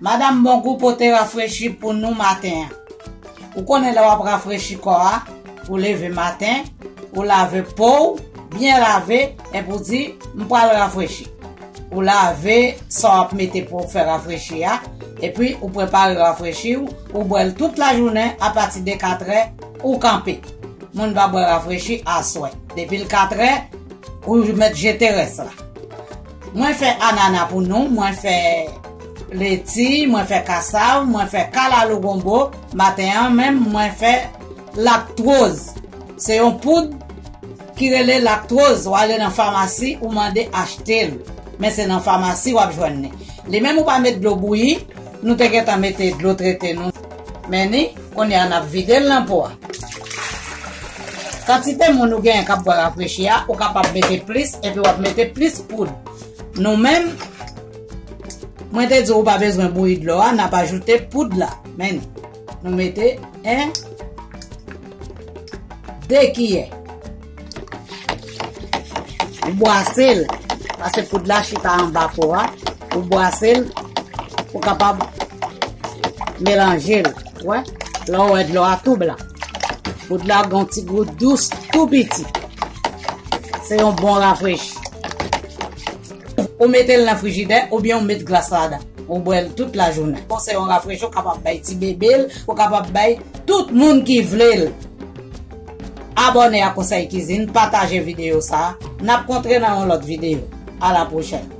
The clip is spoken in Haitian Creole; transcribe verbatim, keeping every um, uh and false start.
Madanm Bongou pote rafrechi pou nou maten an. Ou konnen lè w ap rafrechi kò a, ou leve maten, ou lave po w, byen lave, epi w di, "M pral rafrechi." Ou lave sa w ap mete pou w fè rafrechi a, epi ou prepare rafrechi w, ou bwè l tout lajounen apati de katrè, ou kanpe. Moun pa bwè rafrechi aswè. Depi l katrè, ou mèt jete rès la. Mwen fè anana pou nou, mwen fè leti, mwen fè kasav, mwen fè kalalou gonbo. Maten an menm, mwen fè laktoz. Se yon poud ki rele laktoz. Ou ale nan famasi, ou mande achte l. Men se nan famasi w ap jwenn li. Li menm ou pa met dlo bouyi, nou te gentan mete dlo trete nou. Men ni, kounye a n ap vide l nan po a. Kantite moun ou genyen k ap bwè rafrechi a, ou kapab mete plis, epi w ap mete plis poud. Nou menm, mwen te di w ou pa bezwen bouyi dlo a, n ap ajoute poud la. Men, nou mete en, de kiyè. Ou bwase l, paske poud la chita anba po a, ou bwase l, ou kapab melanje l. Wè, lè w wè dlo a tou blan. Poud la gen yon ti gou dous tou piti. Se yon bon rafrechi. Ou mete l nan frijidè oubyen ou met glas ladan. Ou bwè l tout lajounen. Bon, se yon rafrechi ou kapab bay ti bebe l, ou kapab bay tout moun ki vle l. Abòne a Konsèy Kizin, pataje videyo sa a. N ap kontre nan yon lòt videyo. A la pwochèn.